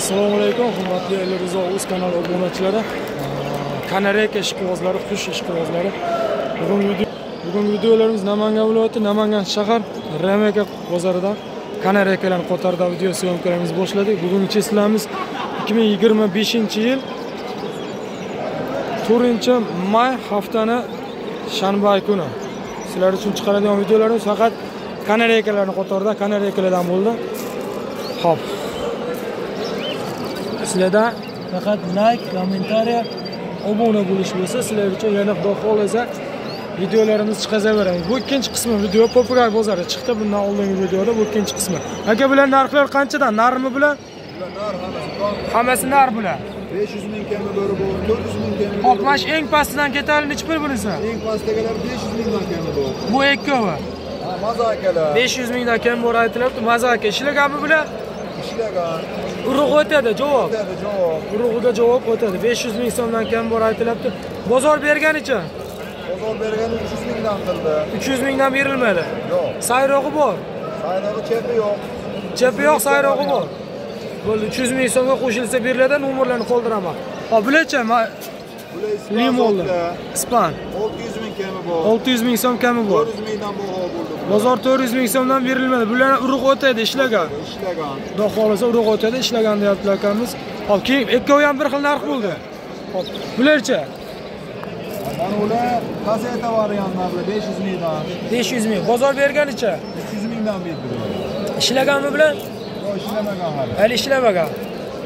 Assalomu alaykum, hurmatli Elrizo Uz kanali obunachilari. Kanareyka ishqibozlari, qush ishqibozlari. Bugungi videolarimiz Namangan viloyati, Namangan shahar Remeka bozoridan kanareykalarni qatorida video syomkalarimizni boshladik. Bugungi chestlamiz 2025-yil 4-may haftani shanba kuni. Sizlar uchun chiqaradigan videolarimiz faqat kanareykalarni qatorida, kanareykalardan bo'ldi. Xo'p. Sizlarda faqat like, kommentariya, obuna bo'lish bo'lsa, sizlar uchun yana xudo xohlasa videolarimiz chiqaveramiz. Bu ikkinchi qismi video Popugay bozori chiqdi. Bundan oldingi videoda bu ikkinchi qismi. Aka, bular narxlar qanchadan? Narmi bular? Bular nar hammasi. Hammasi nar bular. 500 ming kami bor, 400 ming kami. Xo'p, mana shu eng pastidan ketaylik, necha pul bunisi? Eng pastdagilar 500 mingdan kami bor. Bu ikkovi. Ha, maza akalar. 500 mingdan kam bor aytilyapti. Maza aka, ishlaganmi bular? Ishlagan. Urug' o'tadi, javob. O'tadi, javob. Urug'iga javob o'tadi. 500 ming so'mdan kam bor aytilyapti. Bozor berganicha? Bozor bergani 300 mingdan qildi. 300 mingdan berilmadi. Yo'q. Sayrog'i bor. Sayrog'i chepi yo'q. Chepi yo'q, sayrog'i bor. Bo'ldi, 300 ming so'mga qo'shilsa beriladi, nomerlarni qoldiraman. Hop, bularcha limonlar. Ispan. 600 ming kami bor. 600 ming so'm kami bor. 400 mingdan baho bo'ldi. Bozor 400 ming so'mdan berilmadi. Bular urug' o'tadi, ishlagan. Ishlagan. Xudo xohlasa urug' o'tadi, ishlagan deyaptilar akamiz. Hop, keyin ikkovi ham bir xil narx bo'ldi. Hop, bularcha? Mana ular kaseta variantlar 500 mingdan. 500 ming. Bozor berganicha? 300 mingdan berdi. Ishlaganmi bular? Yo'q, ishlamagan hali. Hali ishlamagan.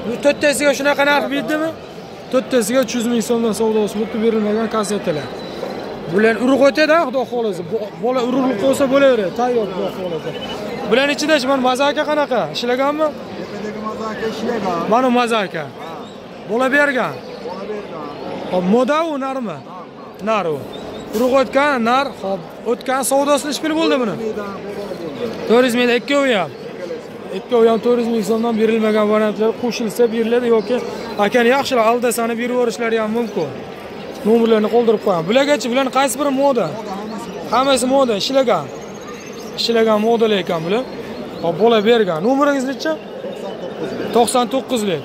Bu to'rttasiga shunaqa narx berdimi? To'rttasiga 300 ming so'mdan savdosi bo'lib berilmagan kasetalar. Bular urug' o'tadi, xudo xohlasa. Bola urug'lik bo'lsa bo'laveradi, tayyor xudo xohlasa. Bularning ichida mana mazaka qanaqa? Ishlaganmi? Tepadagi mazaka ishlagan. Mana mazaka. Bola bergan. Bola bergan. Hop, moda u narmi? Nar u. Urug' o'tgan, nar, hop, o'tgan savdosi necha pul bo'ldi buni? 400 mingdan ikkovi ham. Ikkovi ham 400 ming so'mdan berilmagan variantlar qo'shilsa beriladi yoki akani yaxshilar aldasani berib yuborishlari ham mumkin. Nomerlarni qoldirib qo'yaman. Bulargacha, bularning qaysi biri moda? Hammasi moda, ishlagan. Ishlagan modalar ekan bular. Hop, bola bergan. Nomeringiz necha? 99lik.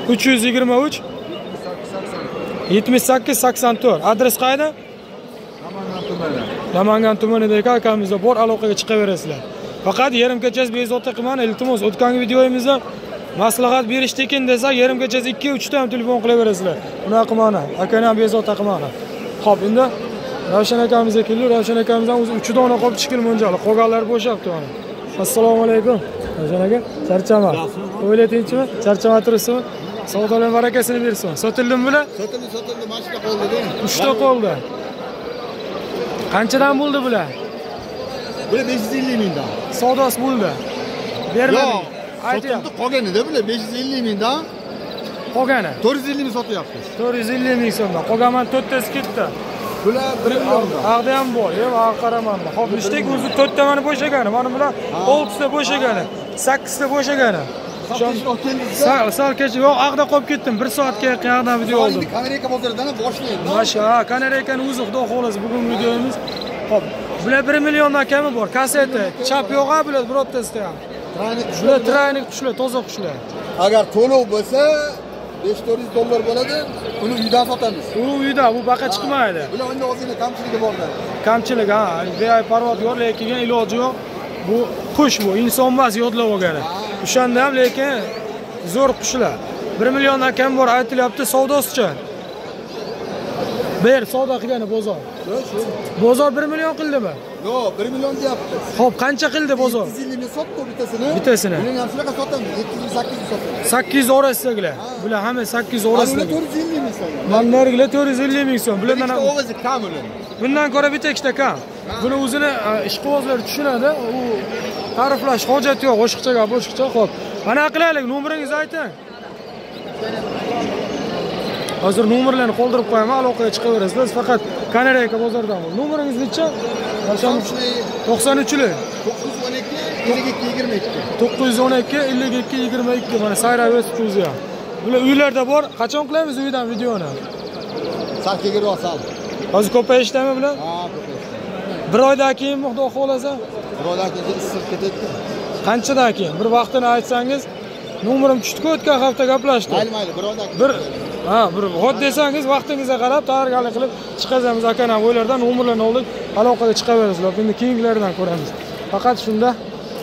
323 78 84. Adres qayda? Namangan tumani. Namangan tumanida ekan, akamizda bor, aloqaga chiqaverasizlar. Faqat yarim kechasi bezovta qilmang, iltimos. O'tgan videoyimizda maslahat berish tekin desak, yarim kechasi 2-3 ta ham telefon qilaverasizlar. Unaqa qilmang, akani ham bezovta qilmang. Xo'p, endi Ravshan akamizga keldik. Ravshan akamizdan o'zi 3 dona qolib chiqil mo'ljali. Qolganlar bo'shabdi mana. Assalomu alaykum. Ravshan aka, charchama. O'yla tinchmi? Charchama turibsizmi? Savdolar barakasini bersin. Sotildimi bular? Sotildi, sotildi. Mana shunta qoldi-da. 3 ta qoldi. Qanchadan bo'ldi bular? Bular 550 mingdan. Savdosi bo'ldi. Bermadi. Aytyapti, qolganida bular 550 mingdan. Qolgani 450 ming sotyapmiz. 450 ming so'mdan. Qolgan mana to'rttasi ketdi. Bular 1 milliondan. Ag'da ham bor, yo'q, ag'da qaramanman. Xo'p, nechta o'zi 4 ta mana bo'shagani, mana bular 6 ta bo'shagani, 8 ta bo'shagani. Sal kech, yo'q, ag'da qolib ketdim. 1 soatga yaqin ag'dan video oldim. Endi Kanareyka bozoridan ham boshlaydi. Masha, ha, Kanareykani o'zi xudo xohlasa bugungi videomiz. Xo'p, bular 1 milliondan kami bor. Kaseta, chap yo'q, ha, bular birortasida ham. Bular traynik qushlar, toza qushlar. Agar to'lov bo'lsa 5-400 dollar bo'ladi, uni uydan sotamiz. Uni uyda, bu baqa chiqmaydi. Bular endi ozgina kamchiligi bor-da. Kamchilik, ha, beparvo yo'q, lekin iloji yo'q. Bu qush bu, inson emas yodlab olgani. O'shanda ham lekin zo'r qushlar. 1 milliondan kam bor aytilyapti, savdosicha. Ber, savdo qilgani bozor. Bozor 1 million qildimi? Yo'q, 1 million deyapti. Xo'p, qancha qildi bozor? 750 ming sotdi bittasini. Bittasini. Buni ham shunaqa sotamiz, 700-800 sotamiz. 800 orasidagilar. Bular hamma 800 orasida. Bular 450 ming so'm. Mana 450 ming so'm. Bulardan ham ovozi kam ular. Bundan ko'ra bitta ikkita kam. Buni o'zini ishqibozlar tushunadi. U ta'riflash hojati yo'q, oshiqcha gap, oshiqcha. Xo'p. Mana qilaylik, nomeringizni ayting. Hozir nomerlarni qoldirib qo'yaman, aloqaga chiqaverasizlar. Faqat Kanareyka bozoridan. Nomeringiz necha? 93lik. 912 52 22. 912 52 22. Mana sayrab o'tib o'zi ham. Bular uylarda bor. Qachon qilamiz uydan videoni? Sal keyinroq sal. Hozir ko'payishdami bular? Ha, ko'payishdi. Bir oydan keyinmi xudo xohlasa? Bir oydan keyin issiq ketadi. Qanchadan keyin? Bir vaqtini aytsangiz. Nomerim tushdi-ku, o'tgan hafta gaplashdik. Mayli, mayli, birodar. Bir ha, bir hod desangiz vaqtingizga qarab tayyorgarlik qilib chiqazamiz akani o'ylardan nomerlarni oldik, aloqaga chiqaverasizlar. Endi keyingilardan ko'ramiz. Faqat shunda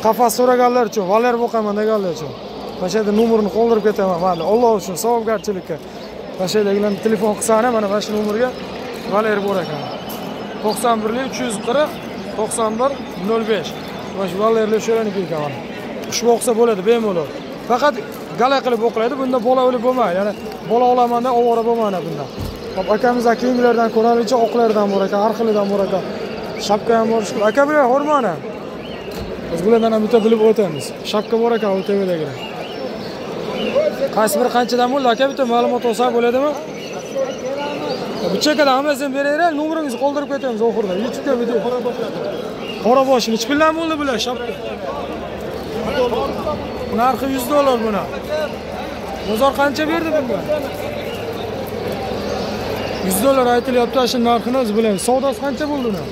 qafas so'raganlar uchun, valer boqaman deganlar uchun. Mana shu yerda nomerini qoldirib ketaman. Mayli, Alloh uchun savobgarchilikka. Mana shu yerdagilarni telefon qilsani, mana shu nomerga valer bor ekan. 91 340 91 05. Mana shu valerlar o'shalarniki ekan mana. Qush boqsa bo'ladi bemalol. Faqat gala qilib o'qilaydi, bunda bola o'lib bo'lmaydi. Ya'ni bola olamanda ovora bo'lmaydi bunda. Hop, akamiz keyingilardan ko'raylikchi, oqlardan bor ekan, har xilidan bor ekan. Shapka ham bor. Aka bular xormani. Biz bulardan ham bitta bilib o'tamiz. Shapka bor ekan u tevadagilar. Qaysi biri qanchadan bo'ldi aka, bitta ma'lumot olsa bo'ladimi? Bu chekada hammasini beraylik, nomeringizni qoldirib ketamiz oxirida. YouTube'ga video. Qora bosh necha puldan bo'ldi bular shapka? Narxi $100 buni. Bozor qancha berdi bunga? $100 aytilyapti, shu narxini o'zi bilamiz. Savdosi qancha bo'ldi uni?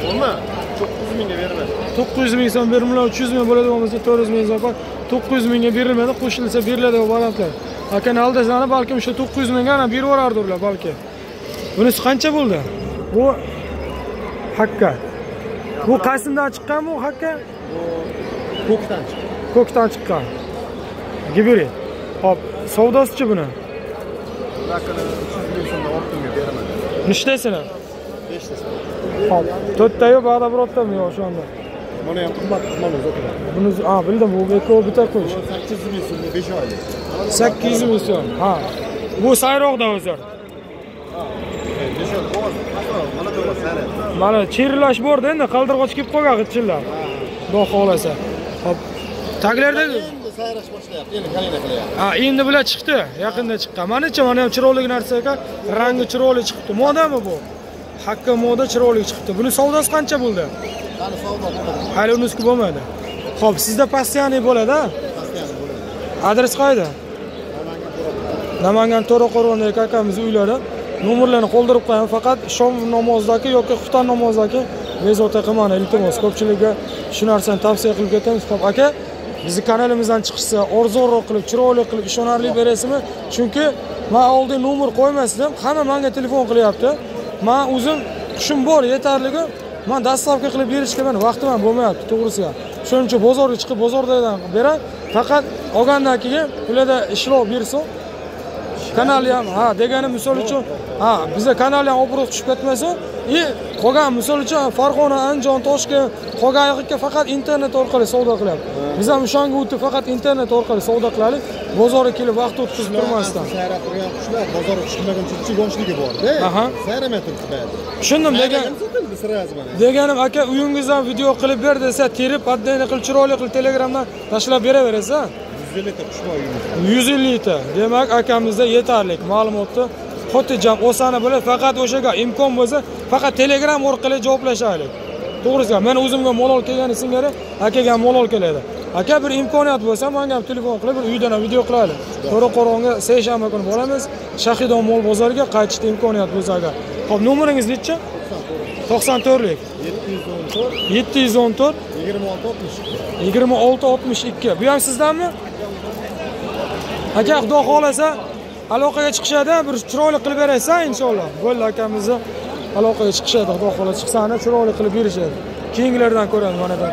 Nima? 900 mingga beriladi. 900 ming so'm beriladi, 300 ming bo'ladi, bo'lmasa 400 ming so'm. 900 mingga berilmadi, qo'shilsa beriladi variantlar. Akani aldasizlarni balkim o'sha 900 mingga ana berib yuborardilar balki. Bunisi qancha bo'ldi? Bu hakka. Bu qaysidan chiqqan bu hakka? Bu ko'kdan chiqqan. Ko'kdan chiqqan. Gibrid. Hop, savdosichi buni? Bularni 300 ming so'mdan ortimga beraman. Nechtasini? 5 tasini. Hop, to'rtta-yu ba'da birortami yo'q o'shanda? Buni ham qimmat mana sotiladi. Buni ha, bildim, bu ikkovi bitta qo'sh. 800 ming so'mga 5 oylik. 800 ming so'm. Ha. Bu sayroqda o'zi. Ha, 5 oylik bo'lsa, mana to'g'ri sari. Mana chirillash bordi endi, qaldirg'och kelib qolgan g'itchillar. Xudo xohlasa. Hop. Taglarda endi sayrash boshlayapti, endi kalina qilyapti. Ha, endi bular chiqdi, yaqinda chiqqan. Manicha, mana ham chiroyli narsa ekan, rangi chiroyli chiqibdi. Modami bu? Hakka moda chiroyli chiqibdi. Buni savdosi qancha bo'ldi? Hali savdo bo'lmadi. Hali unisi bo'lmadi. Xo'p, sizda постоянный bo'ladi, ha? Постоянный bo'ladi. Adres qayda? Namangan To'raqo'rg'ondagi akamiz uylari. Nomerlarni qoldirib qo'yaman. Faqat shom namozidagi yoki xufton namozidagi bezovta qilmang, iltimos. Ko'pchilikka shu narsani tavsiya qilib ketamiz. Xo'p, aka, bizni kanalimizdan chiqishsa, arzonroq qilib, chiroyli qilib, ishonarli berasizmi? Chunki men oldin nomer qo'ymasdim, hamma menga telefon qilyapti. Men o'zim qushim bor yetarligi, men dastavka qilib berishga men vaqtim ham bo'lmayapti, to'g'risi. Shuning uchun bozorga chiqib, bozordan beraman. Faqat olgandan keyin ularda ishlov bersin. Kanal ham, ha, degani misol uchun, ha, biza kanal ham obro' tushib ketmasin. Qolgan misol uchun Farg'ona, Andijon, Toshkent, qolgan yoqqa faqat internet orqali savdo qilyapti. Biz ham o'shanga o'tib faqat internet orqali savdo qilaylik, bozorga kelib vaqt o'tkazib turmasdan. Sayrab turgan qushlar bozorga chiqmaguncha yoshligi bor-da. Sayramay turibdi ba'zi. Tushundim degan. Deganim aka, uyingizdan video qilib ber desa, terib, отдельно qilib, chiroyli qilib Telegramdan tashlab beraverasiz, ha? 150 ta qush bor uyimizda. 150 ta. Demak, akamizda yetarli ma'lumotni xotirjam osani bo'ladi, faqat o'shaga imkon bo'lsa, faqat Telegram orqali javoblashaylik. To'g'risi, men o'zimga malol kelgani singari akaga ham malol keladi. Aka bir imkoniyat bo'lsa, menga ham telefon qilib bir uydan ham video qilaylik. To'raqo'rg'onga seshanba kuni boramiz, Shahidon mol bozoriga qaytishda imkoniyat bo'lsa agar. Xo'p, nomeringiz necha? 94lik. 714 714 26 26 62. Bu ham sizdanmi? Aka, Xudo xohlasa aloqaga chiqishadi, bir chiroyli qilib berasiz inshaalloh. Bo'ldi, akamizni aloqaga chiqishadi, Xudo xohlasa chiqsani chiroyli qilib berishadi. Keyingilardan ko'ramiz mana bu.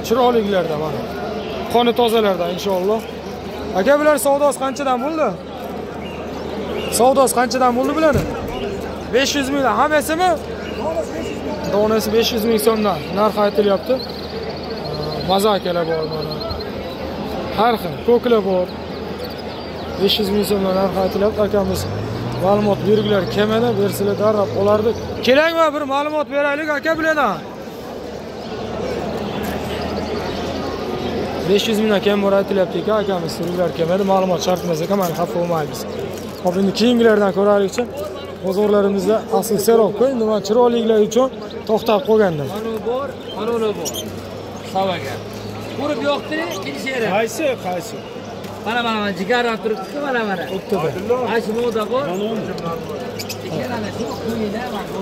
Chiroylilardan mana. Qoni tozalardan inshaalloh. Aka, bular savdosi qanchadan bo'ldi? Savdosi qanchadan bo'ldi bularni? 500 mingdan hammasimi? Donasi 500 ming so'mdan narx aytilyapti. Mazakalar bor mana. Har xil ko'klar bor. 500 ming so'mdan narx aytilyapti. Akamiz ma'lumot bergilar kelmadi, bersalar darrov olardi. Kelangmi bir ma'lumot beraylik aka bulardan. 500 mingdan kam bor aytilyapti ekan, akamiz suruvlar kelmadi, ma'lumot shart emas ekan, mana xafa bo'lmaymiz. Hop, endi keyingilardan ko'raylikchi. Bozorlarimizda asl serob-ku, endi mana chiroylilar uchun to'xtab qolgandim. Qonun bor, qonuni bor. Savaga. Ko'rib yoqdi, kelishaydi. Qaysi, qaysi? Mana mana jigardan turibdi-ku, mana mana. Mana shu moda bor. Ikkalani shu qo'yina mana bu.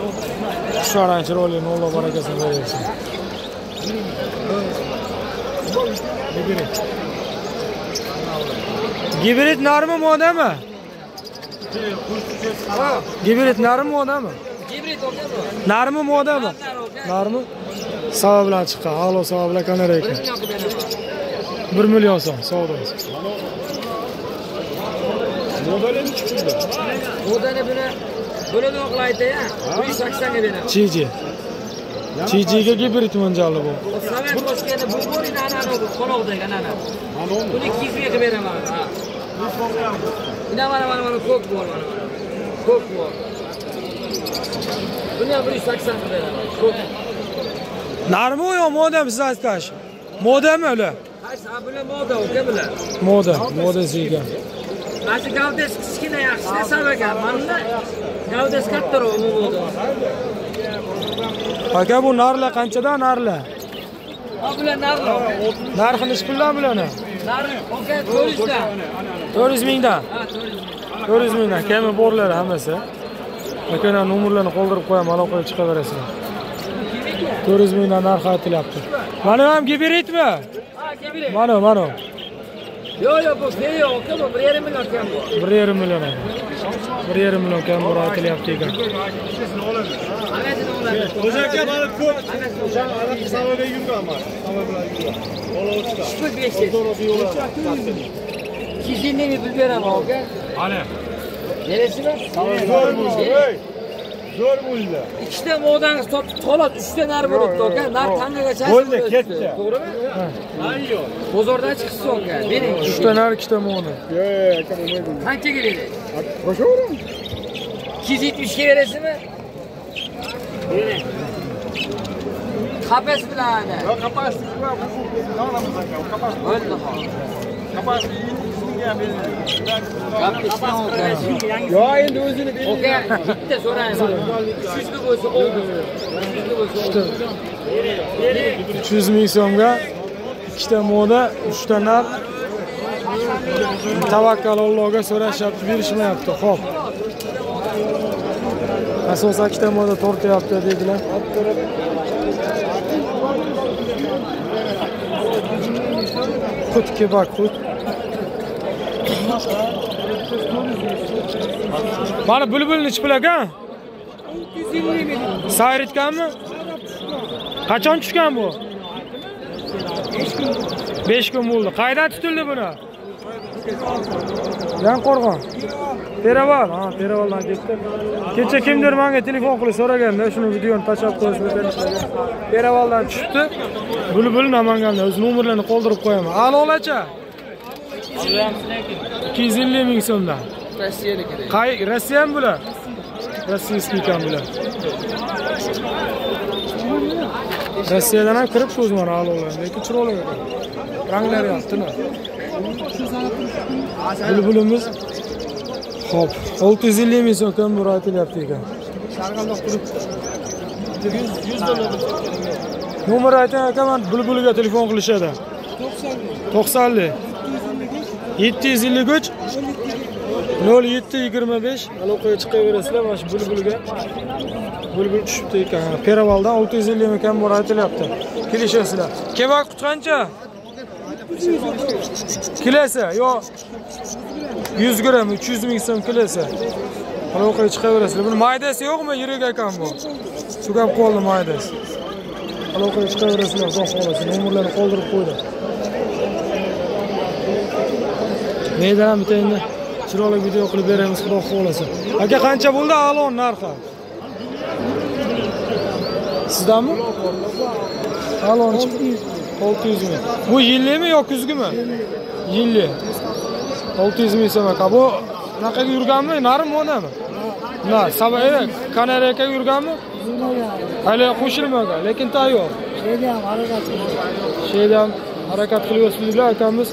Qushlarning chiroyli, Alloh barakasini bersin. Gibrid narmi modami? Gibrid narmi modami? Gibrid okami? Narmi modami? Narmi? Savob bilan chiqqan. A'lo savoblar kanar ekan. 1 million so'm savdosi. Modeli nechi pulda? Modeli buni bo'ladi o'qlaydi-ya. 180 ga beraman. Chiji. Chijiga gibrid mo'ljalli bu. Savat qo'shgani bu bo'rini ana bu qo'noqdagi ana. Buni 200 ga qilib beraman. Ha. Ina mana mana mana ko'k bor mana mana. Ko'k bor. Buni ham 180 qilib beraman. Ko'k. Narmi yo modami siz aytgash? Modami ular? Qaysi? Ha, bular moda uka bular. Moda, modasi ekan. Mana shu gavdasi kichkina yaxshi desam ekan. Mana gavdasi kattaroq bu moda. Aka bu narlar qanchadan narlar? Ha, bular narlar. Narxi nechi puldan bularni? Narxi aka 400 dan. 400 mingdan. Ha, 400 ming. 400 mingdan kami borlar hammasi. Akalar nomerlarni qoldirib qo'yaman, aloqaga chiqaverasizlar. 400 mingdan narxi aytilyapti. Mana ham gibridmi? Ha, gibrid. Mana, mana. Yo'q, yo'q, bu yo'q, aka, bu 1.5 million kam bor. 1.5 million aka. 1.5 million kam bor aytilyapti ekan. O'sha aka mana ko'p. O'sha samoga yurgan mana. Samo bilan yurgan. Olovchida. Shu 500. 250 ming pul beraman aka. Ana. Neresimi? Zo'r bo'ldi. Zo'r bo'ldi. Ikkita modani sotib xolos, 3 ta nar bo'libdi aka. Nar tangagacha bo'ldi, ketdi. To'g'rimi? Yo'q. Bozordan chiqsa aka, bering. 3 ta nar, 2 ta moda. Yo'q, aka bo'lmaydi. Qanchaga beradi? Qo'shaveramiz. 270 ga berasizmi? Bering. Qafas bilan ana. Yo'q, qafas bilan bu olamiz aka. Qafas bo'ldi xolos. Qafas 100 mingga ham beriladi. Yo'q, endi o'zini bering. Aka, bitta so'rayman. 300 ga bo'lsa oldi. 300 ga bo'lsa oldi. 300 ming so'mga ikkita moda, 3 ta nar. Tavakkal Allohga so'rashyapti, berishmayapti. Xo'p. Asosan ikkita moda tortyapti dedilar. Qut kebab, qut. Mana bulbul nechi pul aka? 650 ming. Sayr etganmi? Qachon tushgan bu? 5 kun bo'ldi. Qayerdan tutildi buni? Yangiqo'rg'on. Peraval, ha, Peravaldan ketdi. Kecha kimdir menga telefon qilib so'raganda, shuni videoni tashlab qo'yishni berishgan. Peravaldan tushibdi. Bulbul Namanganda. O'z nomerlarini qoldirib qo'yaman. Alolacha. 250 ming so'mdan. Rossiyaniki. Qay Rossiyami bular? Rossiyskiy ekan bular. Rossiyadan ham kirib ko'z mana alolar, lekin chiroyli ekan. Ranglari ham tiniq. Bulbulimiz xo'p, 650 ming so'm kam bor aytilyapti ekan. Sarg'aldoq turibdi. 100 dollar. Nomer ayting aka, men bulbuliga telefon qilishadi. 90 753 0725 aloqaga chiqaverasizlar mana shu bulbulga. Bulbul tushibdi ekan. Peravaldan 650 ming kam bor aytilyapti. Kelishasizlar. Kebab qut qancha? Kilosi, yo'q. 100 gram 300 ming so'm kilosi. Aloqaga chiqaverasizlar. Buni maydasi yo'qmi? Yirik ekan bu. Tugab qoldi maydasi. Aloqaga chiqaverasizlar, xudo xolasa. Nomerlarni qoldirib qo'ydim. Neydan ham bitta endi chiroyli video qilib beramiz, xudo xolasa. Aka qancha bo'ldi alon narxi? Sizdanmi? Alon 600 ming. Bu yillikmi yo kuzgimi? Yillik. 600 ming so'm aka. Bu anaqaga yurganmi? Narmi, modami? Na, sabab kanareykaga yurganmi? Hali qo'shilmagan, lekin tayyor. Şeyda ham harakat qilyapti. Şeyda ham harakat qilyapsizlar akamiz.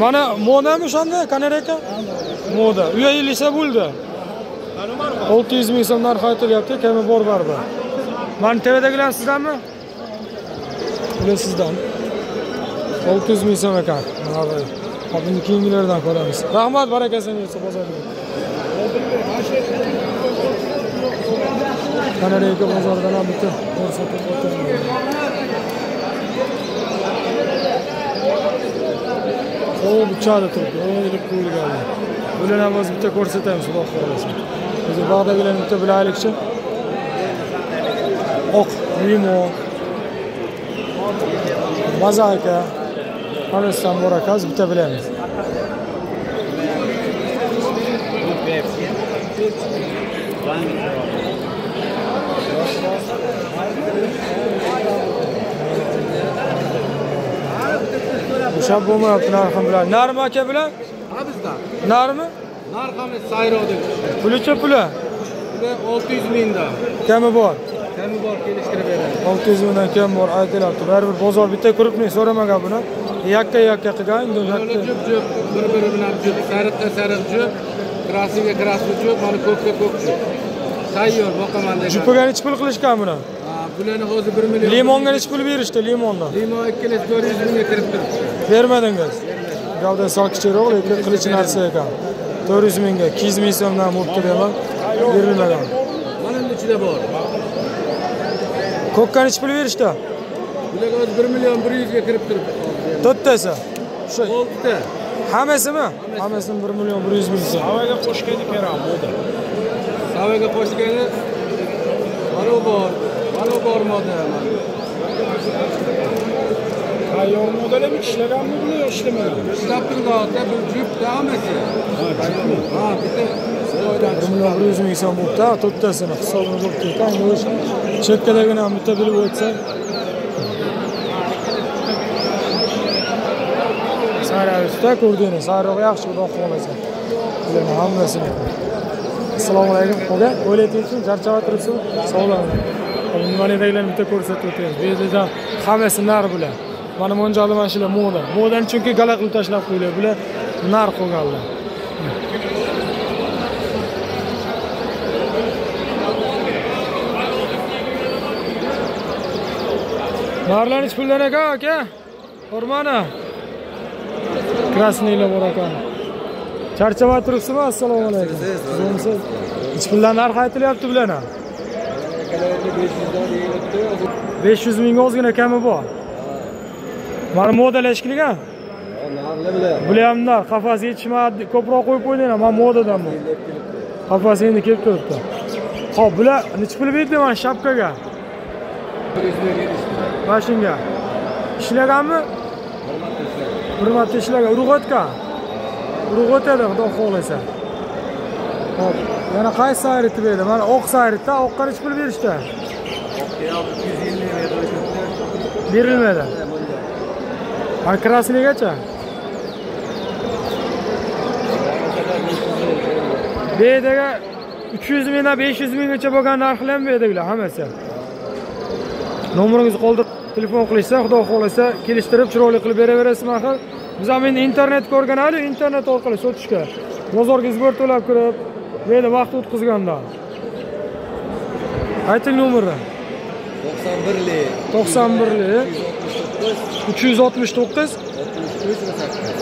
Mana modami o'shanda kanareyka? Moda. Uya yillisa bo'ldi. 600 ming so'm narx aytilyapti, kami bor baribir. Mana TVdagilar sizdanmi? Ular sizdan. 600 ming so'm ekan. Hop, endi keyingilardan ko'ramiz. Rahmat, barakasini bersin bozorga. Kanareyka bozoridan ham bitta ko'rsatib o'taman. Xo'p, uchadi turibdi, ilib qo'yilgan. Bularni ham o'zi bitta ko'rsatamiz, xudo xohlasa. O'zi bog'dagilarni bitta bilaylikchi. Oq limon, mazaka, hammasidan bor ekan, bitta bilamiz. O'sha bo'lmayapti narxi bilan. Narmi aka bilan? Ha bizda. Narmi? Narx ham sayrovda. Pulicha puli? Puli 600 mingdan. Kami bor. Kami bor, kelishtirib beradi. 600 mingdan kam bor aytilyapti. Baribir bozor bitta krupniy so'ramagan buni. Yakka-yakka qilgan, endi yakka. Jup-jup, bir-biri bilan jup, sariqqa sariq jup, krasniga krasniy jup, mana ko'kka ko'k jup. Tayyor boqaman degan. Jupiga necha pul qilishgan buni? Ha, bularni hozir 1 million. Limonga necha pul berishdi limondan? Limon ikkalasi 400 mingga kirib turibdi. Bermadingiz. Gavda sal kichikroq, lekin qilish narsa ekan. 400 mingga, 200 ming so'mdan bo'libdi deyman. Berilmagan. Mana buni ichida bor. Ko'kka necha pul berishdi? Bularga hozir 1 million 100 ga kirib turibdi. To'rttasi. Shu 6ta. Hammasimi? Hammasini 1 million 100 ming so'm. Havaga qo'shgani kerak moda. Havaga qo'shgani mana bor, mana bor moda. Tayyor modalarmi ishlaganmi bular yo ishlamagan? Ishlab turgan, bu jupda hammasi. Ha, bitta 1 million 100 ming so'm bo'libdi, to'rttasini hisobini bo'libdi ekan. Endi o'sha chekkadagini ham bitta bilib o'tsak. Sariq ko'rdingiz, sariq yaxshi, xudo xohlasa. Bularni hammasini. Assalomu alaykum. Qo'ga, o'ylayapsizmi? Charchab turibsizmi? Sog'lik. Nimanidagilarni bitta ko'rsatib o'tamiz. Bu yerda hammasi nar bular. Mana mo'ljali mana shular moda. Modani chunki gala qilib tashlab qo'yiladi. Bular nar qo'yganlar. Narlar necha puldan ekan aka? Xurmani. Krasniylar bor ekan. Charchab turibsizmi? Assalomu alaykum. Zo'msiz. Necha puldan narx aytilyapti bularni? 500 mingga ozgina kami bor. Mana modalashkiligan? Bular ham nar, qafas yetishmadi, ko'proq qo'yib qo'ydinglar, mana modadan bu. Qafas endi kelib turibdi. Xo'p, bular necha pul berdi mana shapkaga? Mana shunga. Ishlaganmi? Bir marta ishlagan, urug' o'tgan. Urug' o'tadi, xudo xohlasa. Xo'p, yana qaysi sayritni berdi? Mana oq sayritda, oqqa necha pul berishdi? Berilmadi. Mana krasnigacha? Bu yerdaga 300 mingdan 500 minggacha bo'lgan narxlar bu yerdagilar hammasi. Nomeringizni qoldirib telefon qilishsa, xudo xohlasa kelishtirib chiroyli qilib beraverasiz axir. Biz ham endi internet ko'rganali, internet orqali sotishga. Bozorga izbor to'lab kirib, bu yerda vaqt o'tkazgandan. Ayting nomerni. 91lik 91lik 369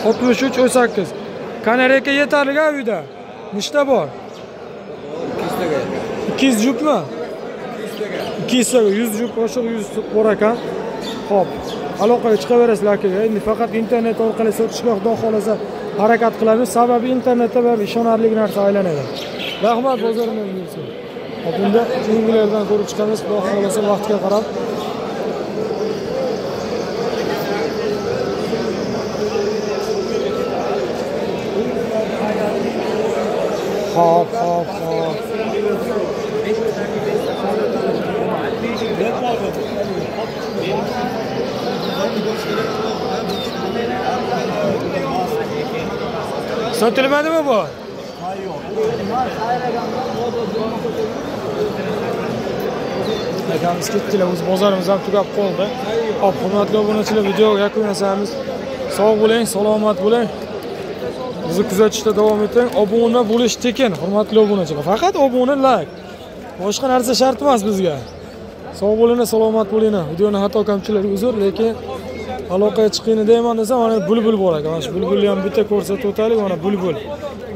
63 18. Kanareyka yetarli-a uyda. Nechta bor? 200 jupmi? 200 taga 100 jup oshiq 100 bor ekan. Xo'p, aloqaga chiqaverasizlar aka. Endi faqat internet orqali sotishga xudo xohlasa harakat qilamiz. Sababi internetda baribir ishonarli narsa aylanadi. Rahmat, bozoringiz bo'lsin. Hop, unda keyingilardan ko'rib chiqamiz, xudo xohlasa vaqtga qarab. Hop, hop, hop. Sotilmadimi bu? Akamiz ketdilar, o'z bozorimiz ham tugab qoldi. Hop, hurmatli obunachilar, video yakunlasamiz. Sog' bo'ling, salomat bo'ling. Bizni kuzatishda davom eting. Obuna bo'lish tekin, hurmatli obunachilar. Faqat obuna, like. Boshqa narsa shart emas bizga. Sog' bo'ling, salomat bo'ling. Videoni xato kamchiliklar uzr, lekin aloqaga chiqingni deyman desam, mana bulbul bor ekan. Mana shu bulbulni ham bitta ko'rsatib o'taylik, mana bulbul.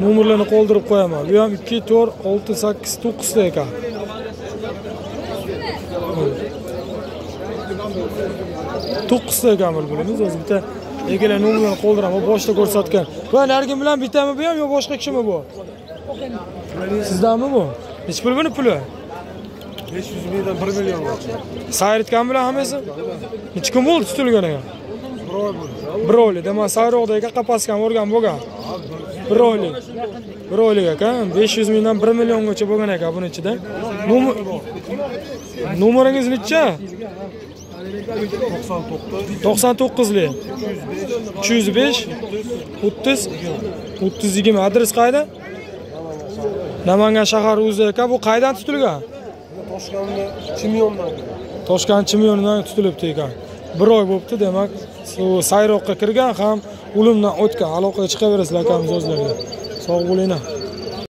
Nomerlarni qoldirib qo'yaman. Bu ham 2 4 6 8 9 ta ekan. 9 ta ekan bulbulimiz. O'zi bitta Egalar nomerini qoldiraman, boshda ko'rsatgan. Va nargin bilan bittami bu ham yo boshqa kishimi bu? Sizdanmi bu? Necha pul buni puli? 500 mingdan 1 milliongacha. Sayritgan bilan hammasi? Necha kun bo'ldi tutilganiga? 1 oy bo'ldi. 1 oylik. Demak, sayroqda aka qapasga ham o'rgan bo'lgan. 1 oylik. 1 oylik aka, 500 mingdan 1 milliongacha bo'lgan aka buni ichida. Nomeringiz necha? 99lik 305 30 30 20. Adres qayda? Namangan shahar o'zi aka. Bu qaydan tutilgan? Toshkentda Chimyondan. Toshkent Chimyondan tutilibdi ekan. 1 oy bo'libdi, demak, sayroqqa kirgan ham o'limdan o'tgan. Aloqaga chiqaverasizlar akamiz o'zlariga. Sog' bo'linglar.